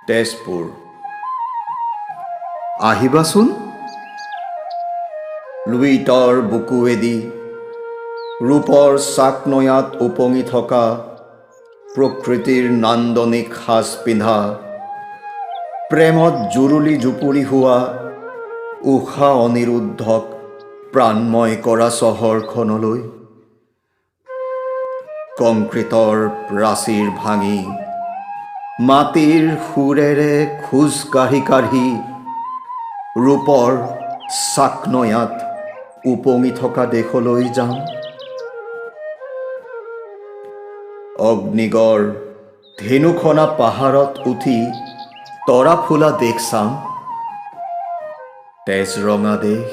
তেজপুৰ আহিবাচোন। লুইতৰ বুকুৱেদি ৰূপৰ চাকনৈয়াত উপঙি থকা, প্ৰকৃতিৰ নান্দনিক সাজ পিন্ধা, প্ৰেমত জুৰুলি জুপুৰি হোৱা ঊষা অনিৰুদ্ধক প্ৰাণময় কৰা চহৰখনলৈ। কংক্ৰিটৰ প্ৰাচীৰ ভাঙি মাটিৰ সুৰেৰে খোজ কাঢ়ি কাঢ়ি ৰূপৰ চাকনৈয়াত উপঙি থকা দেশলৈ যাম। অগ্নিগড় ধেনুখনা পাহাৰত উঠি তৰা ফুলা দেশ চাম, তেজৰঙা দেশ,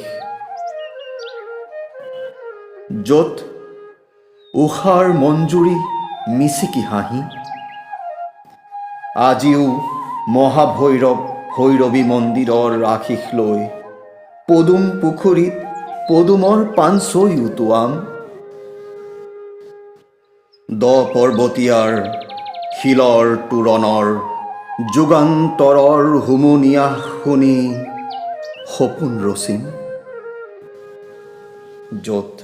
য'ত ঊষাৰ মঞ্জুৰি মিচিকি হাঁহি আজিও মহাভৈৰৱ ভৈৰৱী মন্দিৰৰ আশীষ লৈ পদুম পুখুৰীত পদুমৰ পানচৈ উটুৱাম। দ পৰ্বতীয়াৰ শিলৰ তোৰণৰ যুগান্তৰৰ হুমুনিয়াহ শুনি সপোন ৰচিম, য'ত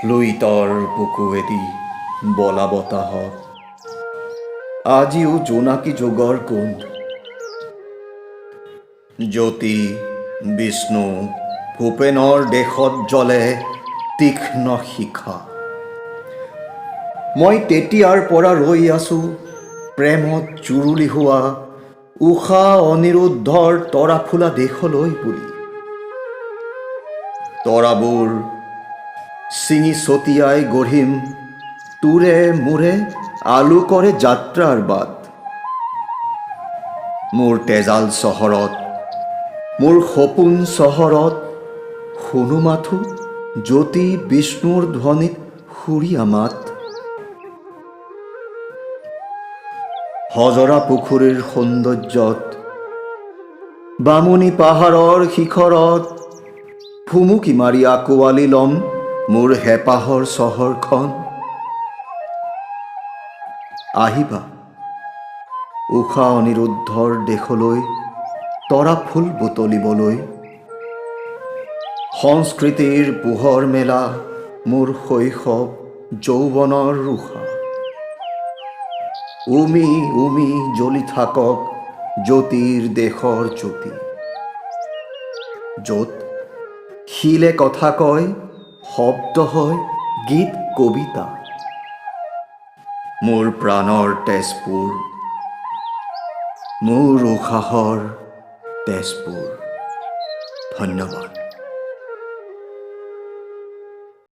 লুইতৰ বুকুৱেদি বলা বতাহত আজিও জোনাকী যুগৰ গোন্ধ। জ্যোতি বিষ্ণু ভূপেনৰ দেশত জ্বলে তীক্ষ্ণ শিখা। মই তেতিয়াৰ পৰা ৰৈ আছো প্ৰেমত জুৰুলি হোৱা ঊষা অনিৰুদ্ধৰ তৰা ফুলা দেশলৈ বুলি। তৰাবোৰ ছিঙি ছটিয়াই গঢ়িম তোৰে মোৰে আলোকৰে যাত্ৰাৰ বাট। মোৰ তেজাল চহৰত, মোৰ সপোন চহৰত শুনো মাথো জ্যোতি বিষ্ণুৰ ধ্বনিত সুৰীয়া মাত। হজৰা পুখুৰীৰ সৌন্দৰ্যত, বামুণী পাহাৰৰ শিখৰত ভুমুকি মাৰি আঁকোৱালি ল'ম মোৰ হেঁপাহৰ চহৰখন। আহিবা ঊষা অনিৰুদ্ধৰ দেশলৈ তৰা ফুল বুটলিবলৈ। সংস্কৃতিৰ পোহৰ মেলা মোৰ শৈশৱ যৌৱনৰ ঊষা। উমি উমি জ্বলি থাকক জ্যোতিৰ দেশৰ জ্যোতি, য'ত শিলে কথা কয়, শব্দ হয় গীত কবিতা। মোৰ প্ৰাণৰ তেজপুৰ, মোৰ উশাহৰ তেজপুৰ। ধন্যবাদ।